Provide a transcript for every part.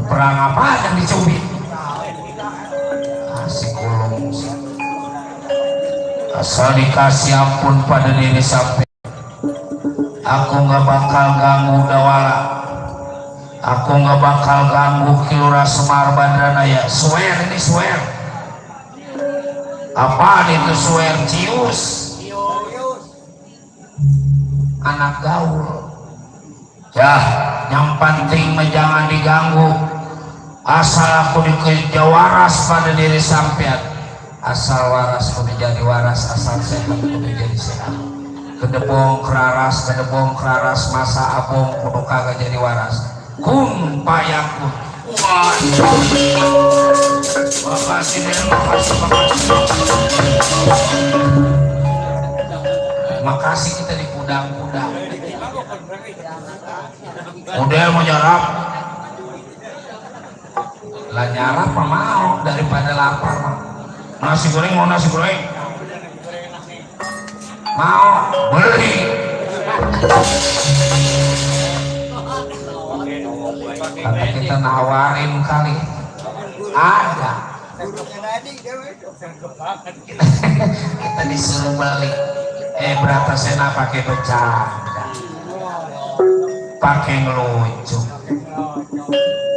perang apa yang dicubit asik ulung asal dikasih ampun pada diri sampai aku nggak bakal ganggu Dawala, aku nggak bakal ganggu Kilura Semar Bandranaya. Swear, ini swear. Apaan itu swear? Cius anak gaul ya, yang penting jangan diganggu. Asal aku dikejar waras pada diri sampean, asal waras kudu jadi waras, asal sehat kudu jadi sehat. Kedebong keraras masa abong kudu kagak jadi waras. Kun payakun. Wah, makasih deh, makasih kita di kudang-kudang. Udah mau nyarap, lah nyarap mah mau daripada lapar mah. Nasi goreng mau nasi goreng, mau beli. Karena kita nawarin kali ada, kita disuruh beli. Bratasena pakai bercanda, pakai ngelucu.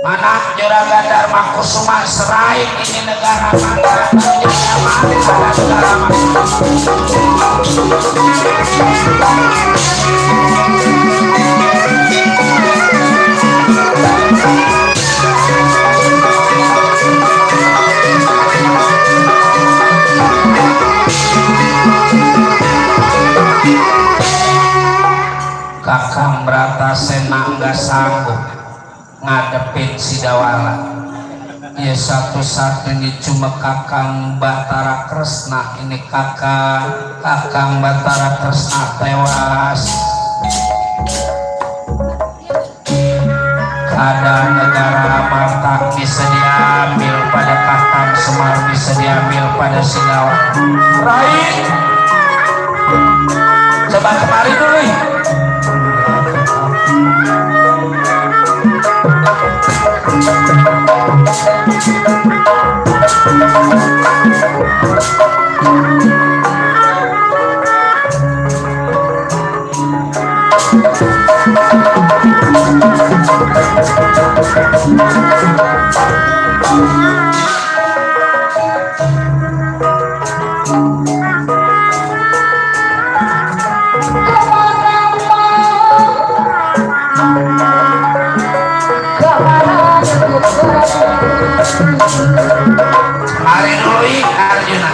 Mana Juragan Dharma Kusuma serain ini negara mana? Negara mana? Kakang Bratasena nggak sanggup ngadepin si Dawala. Ya satu-satunya cuma Kakang Batara Kresna. Ini Kakang Batara Kresna tewas. Keadaan negara Batak bisa diambil pada Kakang Semar, bisa diambil pada si Dawala. Rai, coba kemari dulu. Mari dulu Arjuna.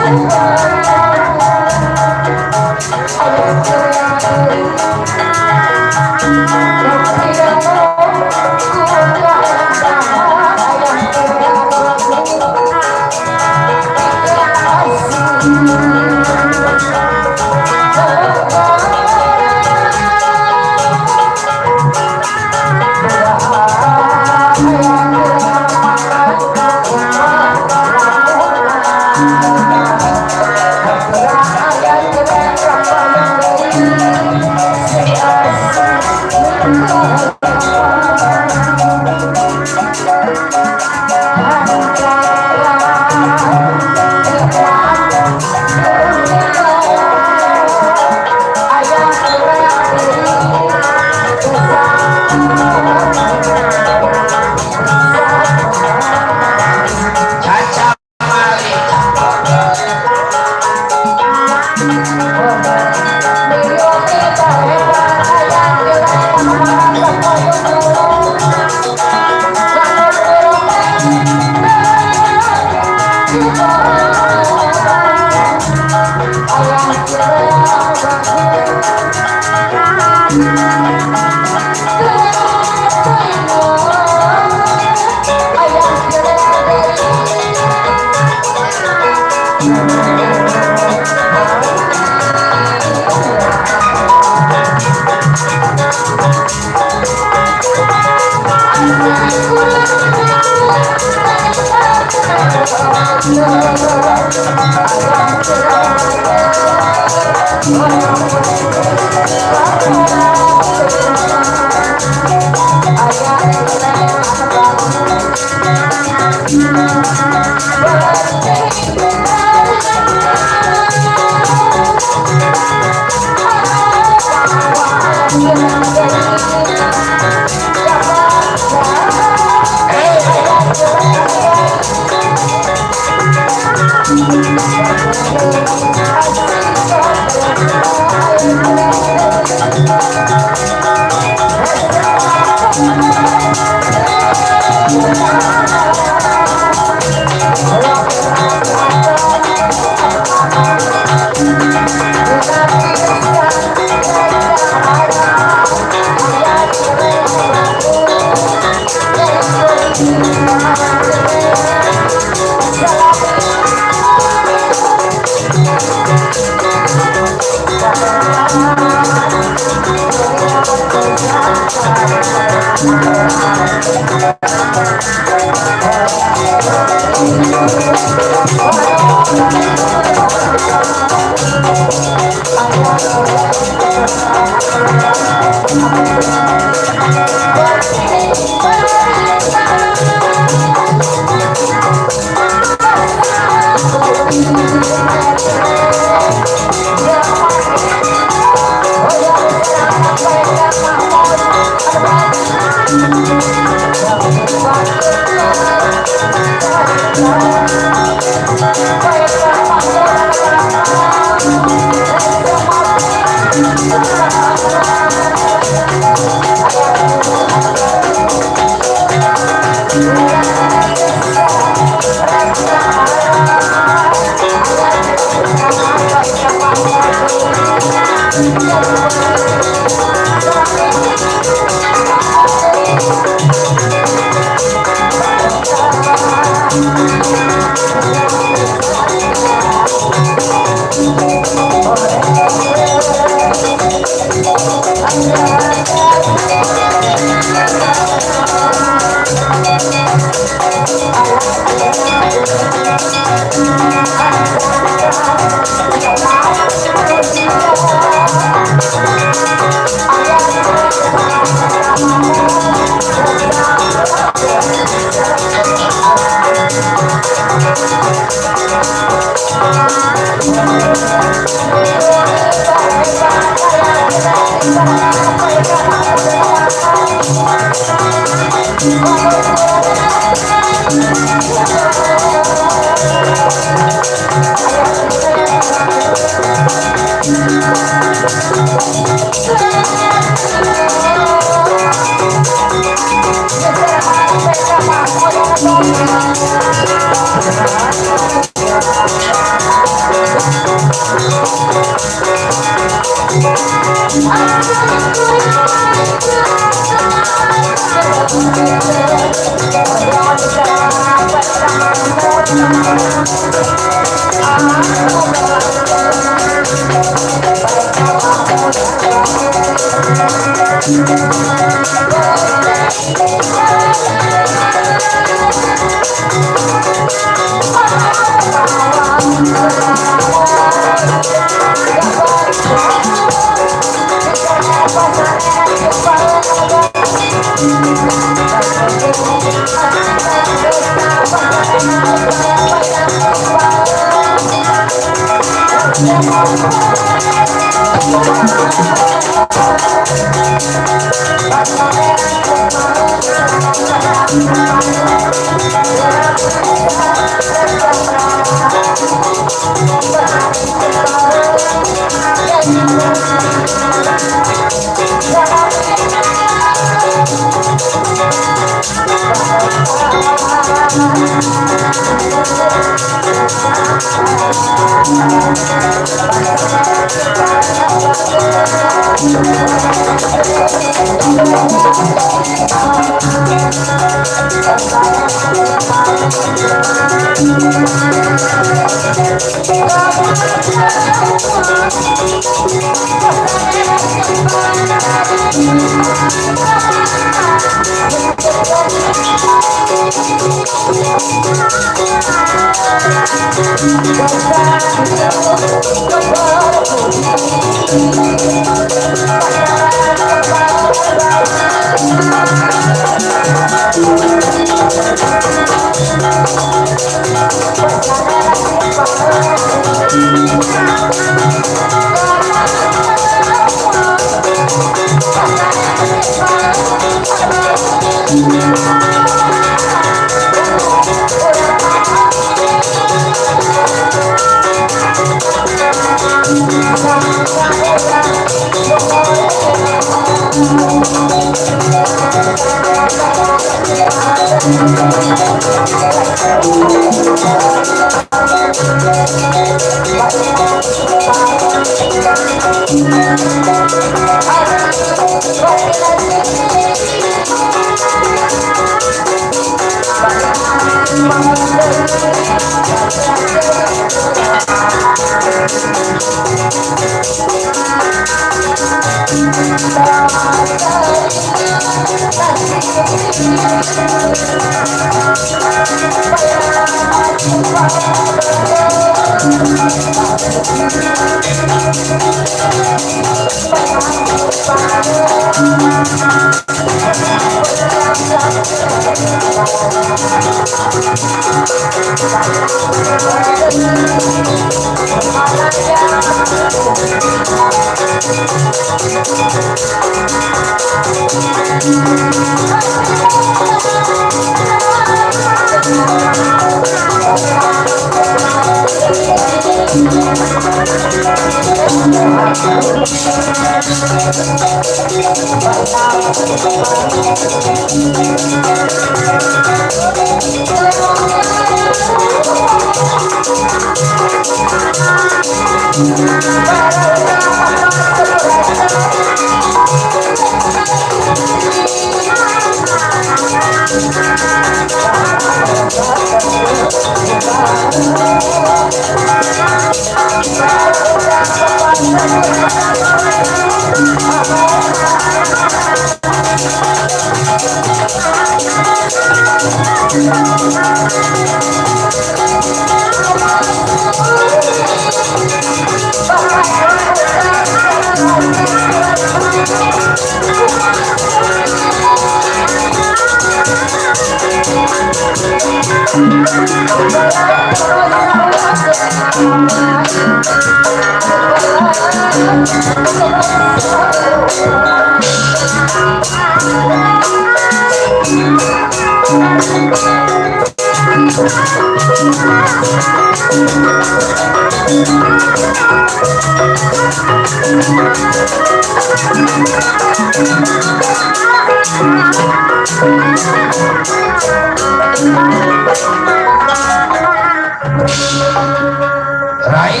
Rai,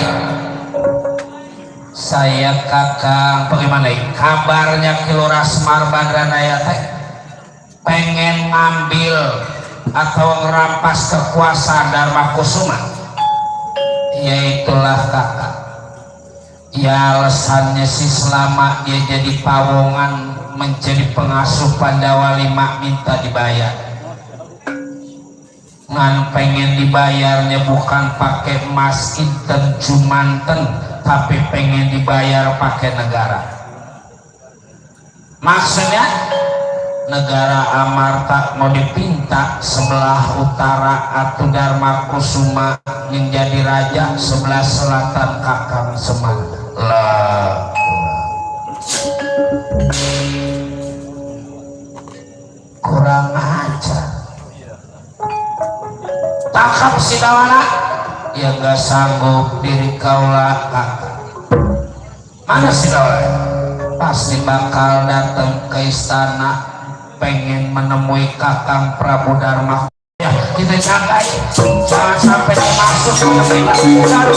saya kakang bagaimana kabarnya Kilora Semar Badranaya teh pengen ngambil atau ngerampas kekuasaan Dharma Kusuma. Yaitulah kakak, ya alasannya sih selama dia jadi pawongan menjadi pengasuh Pandawa 5 minta dibayar. Ngan pengen dibayarnya bukan pakai emas inten jumanten, tapi pengen dibayar pakai negara. Maksudnya negara Amarta mau dipinta sebelah utara atau Dharma Kusuma yang jadi raja, sebelah selatan Kakang Semar. Lah kurang ajar. Tangkap si dawana ya gak sanggup diri kaulah kakak. Mana si dawana? Pasti bakal datang ke istana pengen menemui Kakang Prabu Dharma. ya kita jaga ya. Jangan sampai dia masuk ke dalam mampus semua dari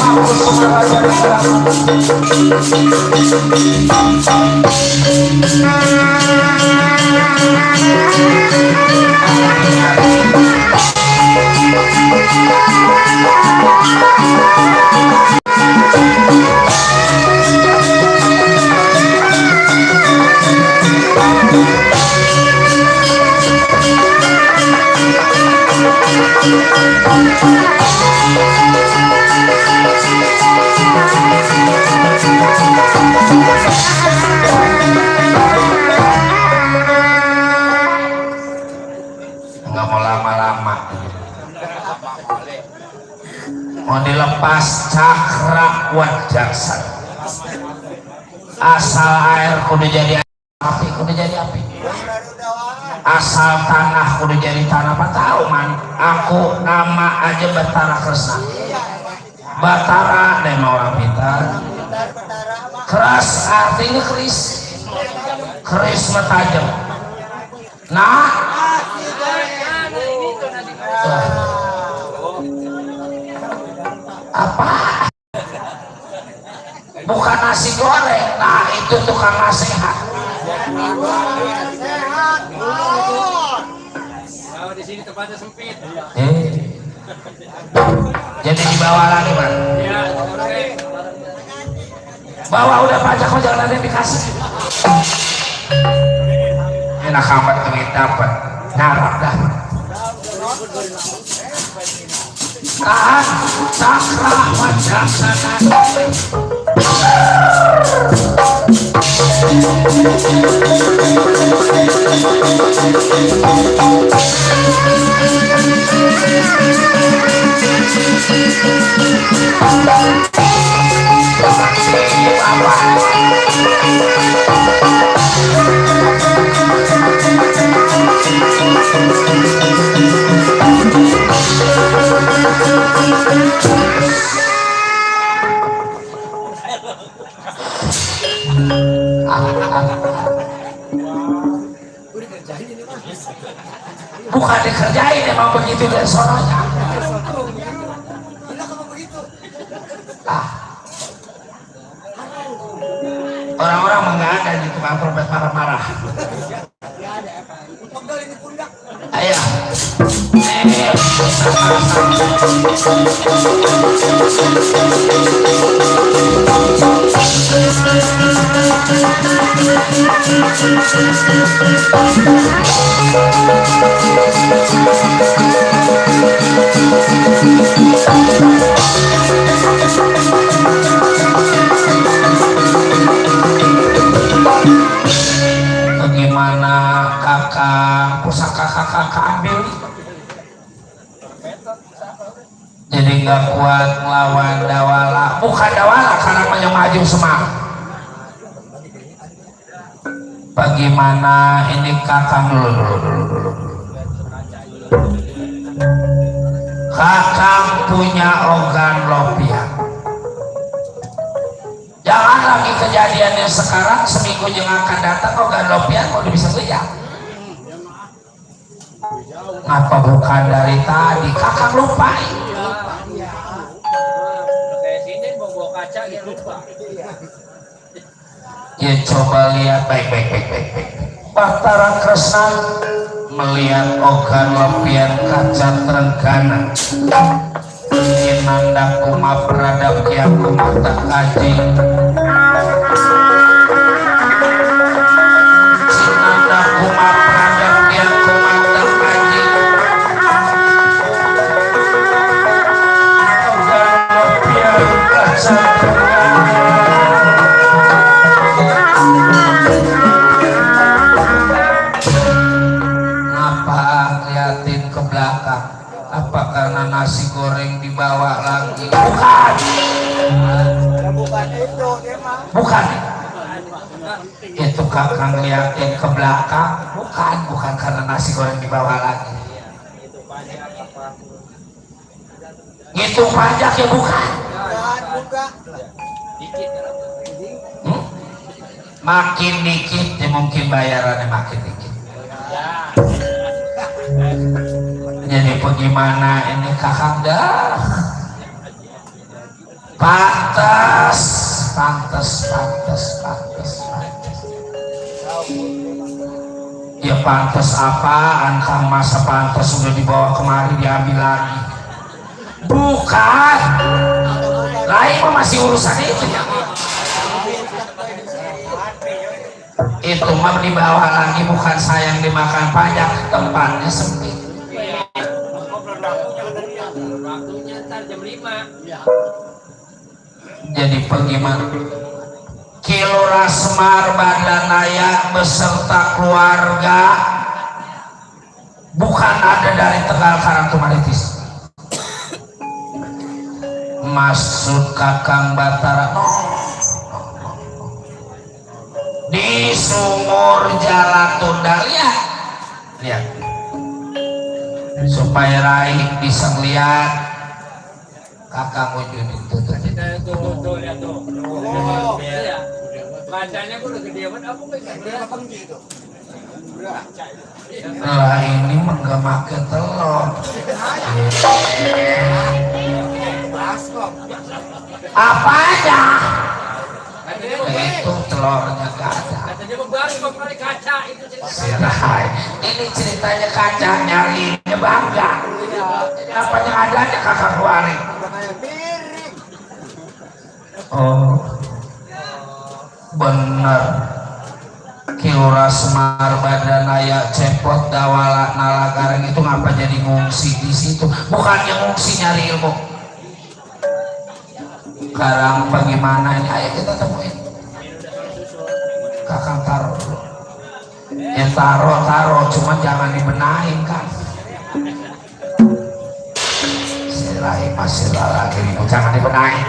nggak mau lama-lama mau dilepas cakra wajaksan asal air kudu jadi api kudu jadi api asal tanah kudu jadi tanah apa tahu man aku nama aja Batara Kresna Batara deh mau orang pintar keras artinya keris tajam nah apa bukan nasi goreng nah itu tukang nasihat di sini tempatnya sempit. Jadi dibawa lagi man bawa udah pajak kok jangan ada yang dikasih enak amat duit dapat narap dah tahan cakra wajaksana bukan dikerjain emang begitu dari sononya orang-orang mengada di tukang trompet marah-marah ayo bagaimana kakak pusaka kakak ambil jadi nggak kuat melawan dawala bukan dawala karena banyak maju semak bagaimana ini kakak dulu kakak punya organ lopian jangan lagi kejadiannya sekarang seminggu yang akan datang organ lopian mau bisa lihat apa bukan dari tadi kakak lupain Kayak sini bawa kaca gitu Pak. ya coba lihat baik Batara Kresna melihat organ lopian kaca Trenggana Inanda kuma pradap yang kuma tak kaji Inanda kuma pradap yang kuma tak kaji organ lopian kaca Trenggana ke belakang apa karena nasi goreng dibawa lagi bukan itu kakak ngeliatin ke belakang bukan karena nasi goreng dibawa lagi ngitung pajak ya bukan makin dikit ya mungkin bayarannya makin dikit ya Jadi bagaimana ini kakak dah? Pantas. Ya pantas apaan? Kang masa pantas sudah dibawa kemari diambil lagi? Bukan. Lain mah masih urusan itu ya. Itu mah dibawa lagi, bukan saya yang dimakan pajak, tempatnya sempit. Waktunya ntar jam 5. Jadi bagaimana? Kilora Semar Badanaya beserta keluarga bukan ada dari Tegal Karangtumaritis. Maksud Kakang Batara di sumur Jalan Tunda, lihat supaya Rai bisa melihat Kakang Wujud itu tadi. Tuh, lihat tuh. Ya. Badannya gua udah gede banget, apa gitu. Lah ini menggemakke telur. Apa aja? Itu telurnya gak ada. Katanya baru kali kaca itu Si Rai, ini ceritanya kaca nyariinnya bangga. Apa yang adanya kakak keluarin? Oh, bener. Kilora Semar Badanaya Cepot Dawala Nalagareng itu ngapa jadi ngungsi di situ? Bukannya ngungsi nyari ilmu. Sekarang bagaimana ini? Ayo kita temuin. Kakang taruh dulu. Ya taruh, cuma jangan dibenahin kan. Sirai masih lagi ibu, jangan dibenahin.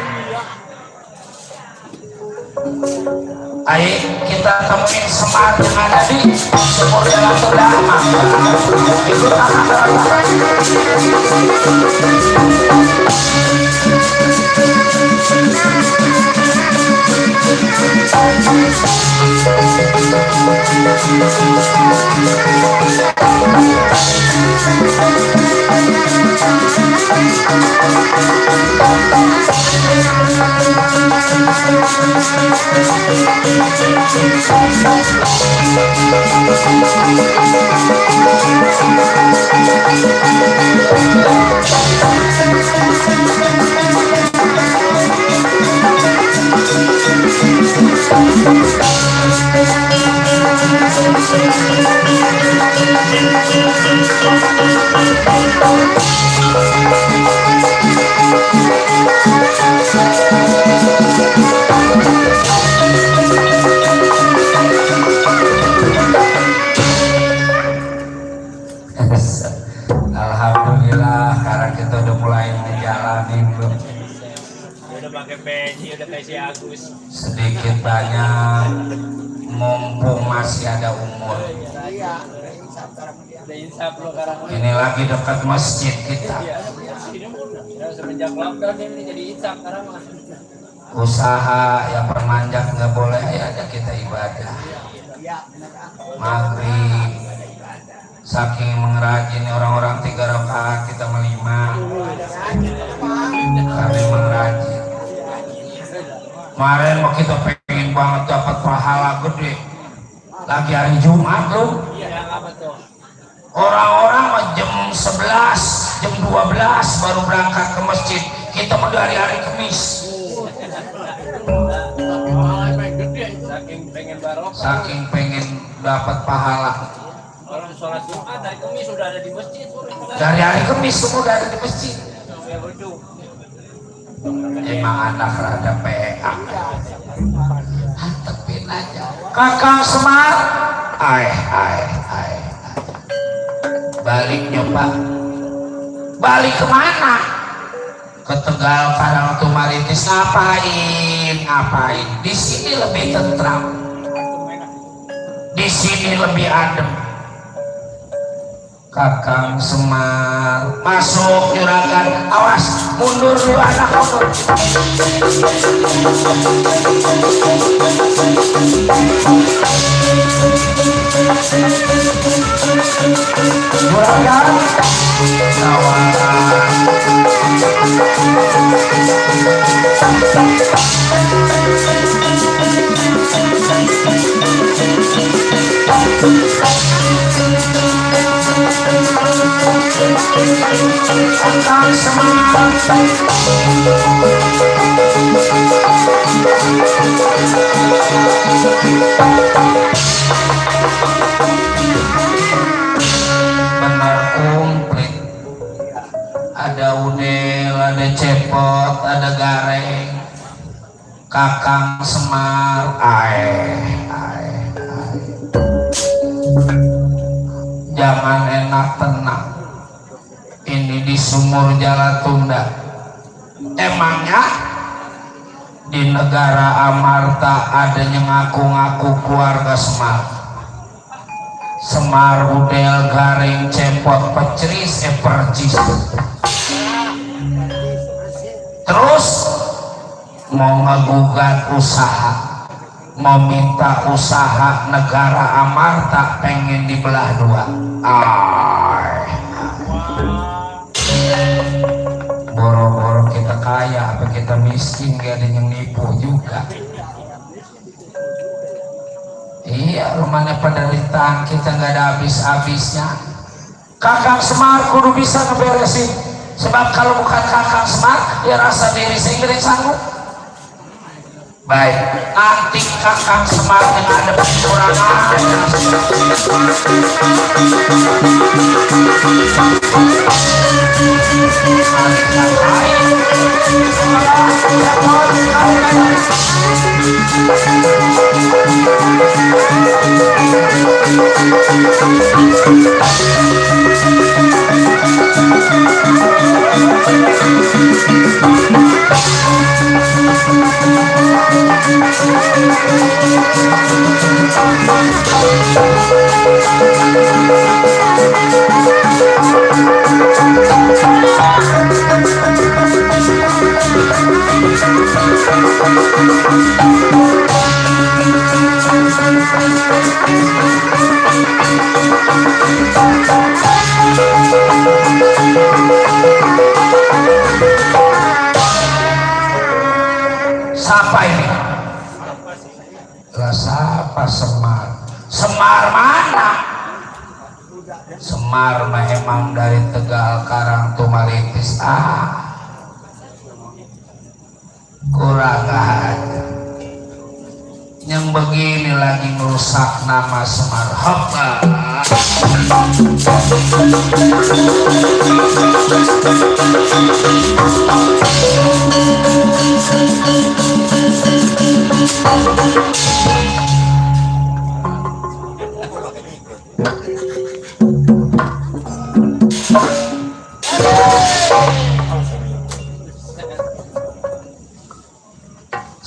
Ayo kita temuin Semar yang ada di sumur Jalan Tunda. Itu Alhamdulillah, karena kita udah mulai menjalani belum. Udah pakai peci, udah kayak si Agus. Sedikit banyak, mumpung masih ada umur. Udah insaf lo sekarang. Ini lagi dekat masjid kita. Semenjak lockdown ini jadi insaf sekarang mah. Usaha yang permanjak nggak boleh, ayo ada kita ibadah. Maghrib, saking mengerajin orang-orang 3 rakaat kita melima. Kami mengerajin. Kemarin mau kita pengen banget dapat pahala gede. Lagi hari Jumat loh. Iya, apa tuh? Orang-orang mah jam 11, jam 12 baru berangkat ke masjid. Kita mau dari hari Kamis. Saking pengen barokah. Saking pengen dapat pahala. Orang sholat Jumat dari Kamis sudah ada di masjid. Dari hari Kamis semua udah ada di masjid. Emang anak rada PA. Hantepin aja. Kakang Semar. Balik nyoba. Balik kemana? Ke Tegal Karangtumaritis. Ngapain? Di sini lebih tentram. Di sini lebih adem. Kakang Semar masuk juragan, awas mundur dulu anak mundur. Juragan Tawaran akan semangat benar komplit, ada udel, ada cepot, ada gareng, Kakang Semar, jangan enak tenang, ini di Sumur Jalatunda. Emangnya di negara Amarta ada yang ngaku-ngaku keluarga Semar? Semar, udel, garing, cepot, peceris, percis. Terus mau ngegugat usaha, mau minta usaha negara Amarta pengen dibelah dua. Boro-boro kita kaya apa kita miskin, gak ada yang nipu juga. Iya, rumahnya penderitaan kita nggak ada habis-habisnya. Kakang Semar kudu bisa ngeberesin, sebab kalau bukan Kakang Semar ya rasa diri sendiri sanggup. Baik, nanti Kakang Semar yang ada kekurangan siapa ini? Lah siapa Semar? Semar mana? Semar mah emang dari Tegal Karang Tumaritis. Kurang aja. Yang begini lagi merusak nama Semar. Hoppa.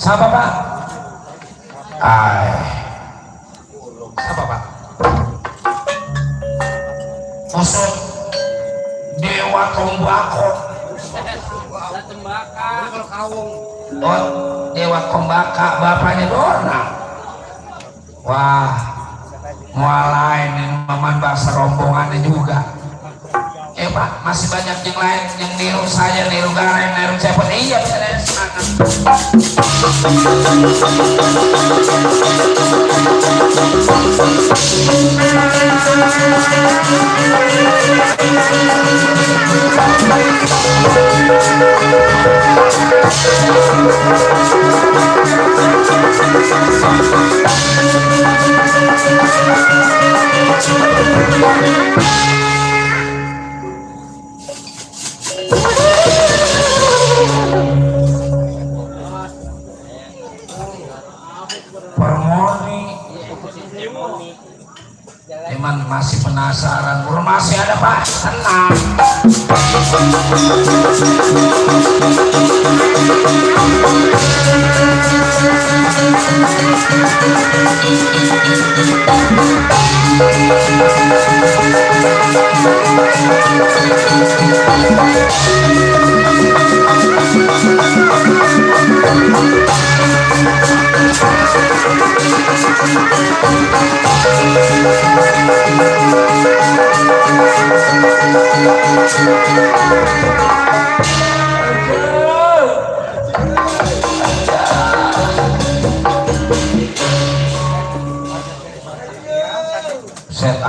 Siapa Pak? Siapa Pak? Musuh Dewa Tombako. Oh, Dewa Tombaka, bapaknya Dorna. Wah, mual lain ini maman bahasa rombongannya juga. Pak, masih banyak yang lain yang niru saya, niru gareng, niru cepet. Iya, bisa dari semangat. Eman masih penasaran, bro, masih ada Pak, tenang.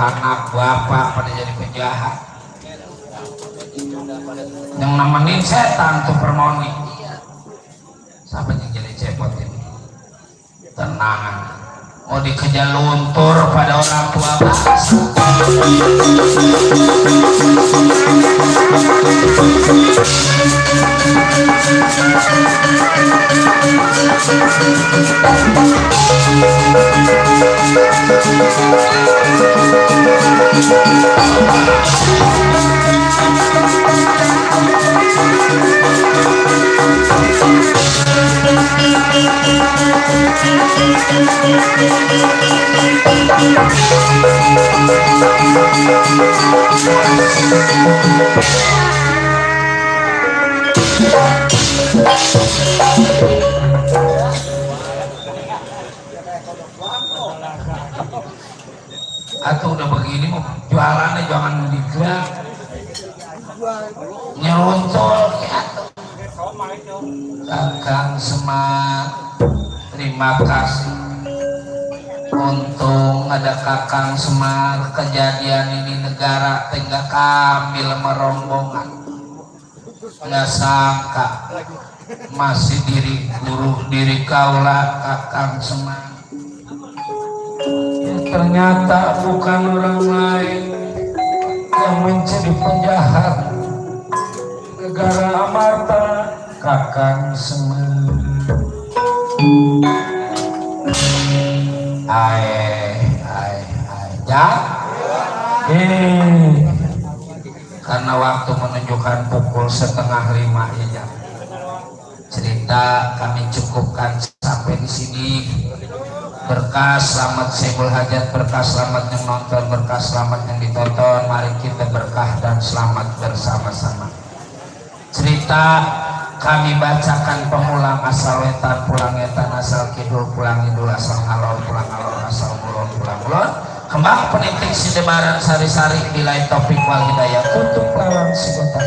anak bapak pada jadi penjahat yang nemenin setan tuh permoni sampai yang jadi cepot ini tenang mau dikejar luntur pada orang tua bangsa. Atau udah begini mau jualannya jangan digerak nyerontol Kakang Semar terima kasih untung ada Kakang Semar kejadian ini negara tengah kamil merombongan nggak sangka masih diri guru diri kaulah Kakang Semar ya, ternyata bukan orang lain yang menjadi penjahat negara Amarta Kakang Semar. Ya karena waktu menunjukkan pukul 4:30 ya jam cerita kami cukupkan sampai di sini. Berkah selamat Sebul Hajat, berkah selamat yang nonton, berkah selamat yang ditonton. Mari kita berkah dan selamat bersama-sama. Cerita kami bacakan pengulang asal wetan pulang etan asal kidul pulang idul asal ngalor pulang ngalor asal mulon pulang mulon. Kembang penitik sidebaran sari-sari bilai topik wal hidayah tutup lawan sebentar.